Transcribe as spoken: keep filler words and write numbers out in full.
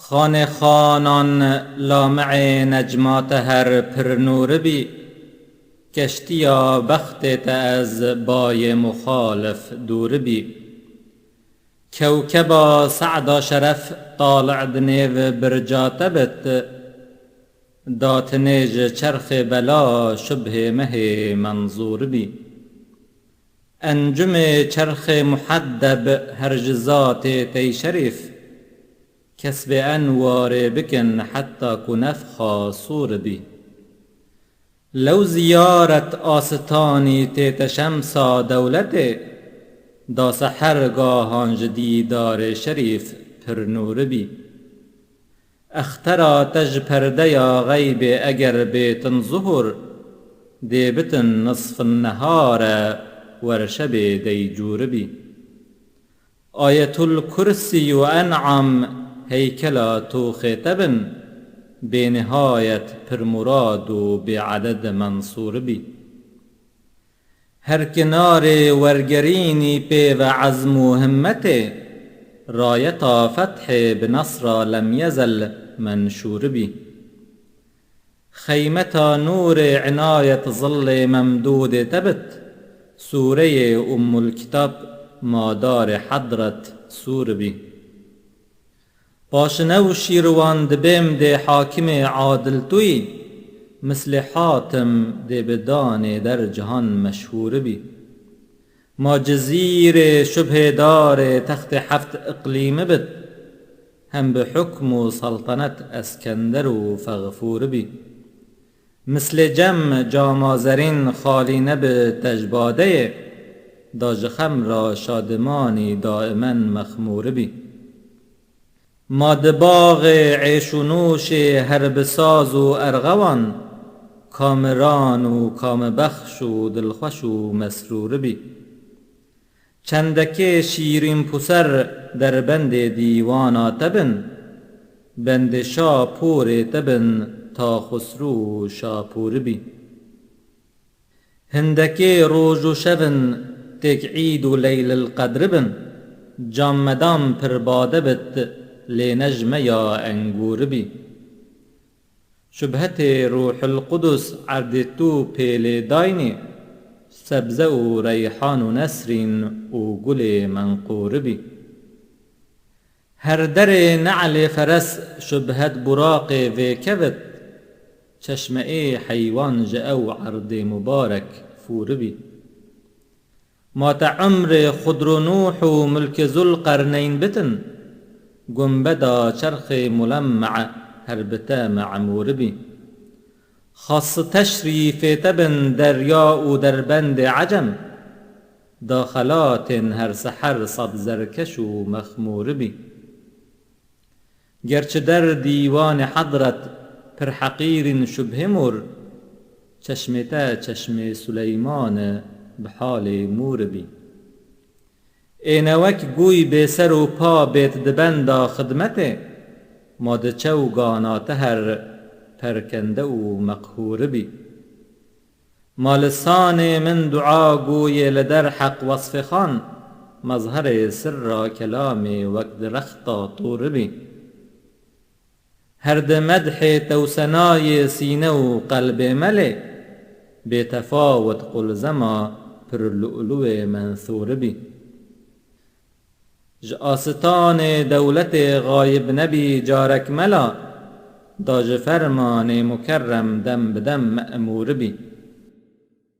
Xanê xanan, lame'ê necma te her pir nûr bî. Keştiya bextê te ez bayê muxalif dûr bî. Kewkeba Se'da Şeref tali' di nêv birca te bit. Datinê ji çerxê bela şubhê mehê menzûr bî. Encumê çerxê muheddeb her ji zatê tey şerîf. Kesbê enwarê bikin heta ku nefxa sûr bî. Lew ziyaret asitanî tête şemsa dewletê, da seher gahan ji dîdarê şerîf pir nûr bî. Extera te ji perdeya xeybê eger bêtin zuhur, dê bitin nisfin nehare wer şebê deycûr bî. Ayetul Kursî û En'am heykela toxê te bin, bênihayet pirmurad û bêeded mensûr bî. Her kinarê wergerînî pê ve ezm û himmetê, rayeta fethê bi nesra lem yezel menşûr bî. Xeymeta nûrê inayet zillê memdûdê te bit, sûreyê Ummul Kitab madarê hedret sûr bî. Paşinew Şîrwan dibêm dê hakimê adil tu yî, mislê Hatim dê bi danê der cihan meşhûr bî. Ma cizîrê şubhêdarê textê heft iqlîmi bit, hem bi hukm û saltanet Eskender û Fexfûr bî. Mislê cem cama zerîn xalî nebi te ji badeyê, da ji xem ra şadimanî daimen mexmûr bî. Ma di baxê êş û nûşê her bi saz û erxewan, kamiran û kamibexş û dilxweş û mesrûr bî. Çendekê şîrîn puser derbendê dîwana te bin, bendê şapûrê te bin ta Xusrû û Şapûr bî. Hindekê roj û şevin têk îd û leylil qedri bin, cam medam pir bade bit, lê ne ji me ya engûr bî. Şubhetê Ruhul Qudus erdê tu pêlê daynî, sebze û reyhan û nesrîn û gulê menqûr bî. Her derê ne'lê feres şubhet buraqê vê kevit, çeşmeê heywan ji ew erdê mubarek fûr bî. Ma te umrê Xudru Nûh û Mulkê Zulqerneyn bitin, gumbeda çerxê mulemme her bi te me'mûr bî. Xas teşrîfê te bin derya û derbendê Ecem, da xelatên her seher sed zerkeş û mexmûr bî. Gerçi der dîwanê hedret pir heqîrîn şubhê mûr, çeşmê te çeşmê Suleyman e bi halê mûr bî. Ê ne wek gûy bêser û pa bêt di benda xidmetê, ma di çewgana te her perkende û meqhûr bî. Ma lisanê min dua gûyê li derheq Wesfê Xan, mezherê sirra kelamê wek direxta Tûr bî. Her di medhê tewsenayê sîne û qelbê me lê, bêtefawit qulzema pir lu'luwê mensûr bî. Ji asitanê dewletê xayib nebî carek mela, da ji fermanê mukerrem dem bi dem me'mûr bî.